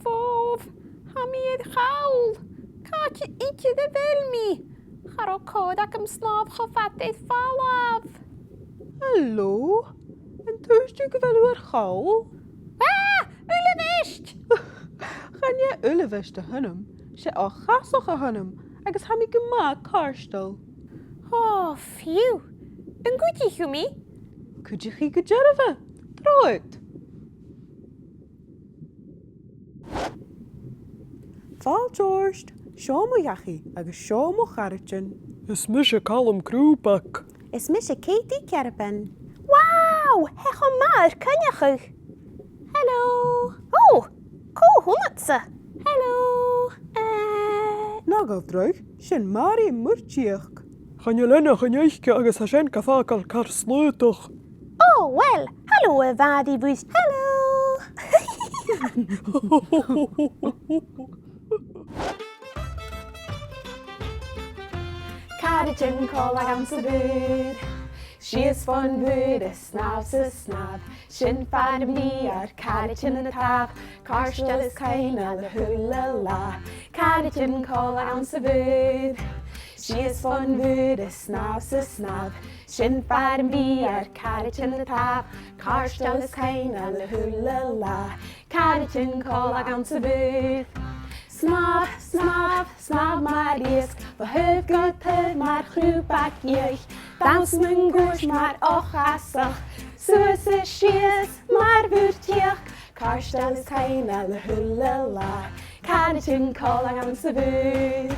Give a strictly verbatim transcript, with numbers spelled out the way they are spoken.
Fòbh, tha mi air chall. Càit idir a bheil mi? Cha robh còir agam snàmh cho fada air falbh. Halò? An tuirt thu gu bheil thu air chall? Ah! Uilebheist! Chan e uilebheist a th' annam, 's e ochd-chasach a th' annam, agus tha mi gu math càirdeil. Ò, fiù. An cuidich thu mi? Cuidichidh gu dearbh. Trobhad. Fàilte ort, seo mo dhachaigh agus seo mo charaidean. Is mise Calum Crùbag. Is mise Katie Cearban. Wow! Tha e cho math ur coinneachadh. Hello. Ò, cò th' annadsa? Hello. Eh. Na gabh dragh, sin Màiri Muirtidheach. Chan eil aon duine aice agus tha sin gam fàgail car slaodach. Ò, uill, hello, a Mhàiri Mhuir-, hello. Caraidean còmhla anns a' mhuir, sìos fon mhuir a' snàmh 's a' snàmh. Sin far am bi ar caraidean a' tàmh, càirdeil is coibhneil a h-uile là. Caraidean còmhla anns a' mhuir, sìos fon mhuir a' snàmh 's a' snàmh. Sin far am bi ar caraidean a' tàmh, càirdeil is coibhneil a h-uile là. Caraidean còmhla anns a' mhuir. Snàmh, snàmh, snàmh mar iasg, bho thaobh gu taobh mar chrùbag fhiadhaich, dannsa mun cuairt mar ochd-chasach, suas is sìos mar mhuirtidheach, càirdeil is coibhneil a h-uile là. Caraidean còmhla anns a' mhuir.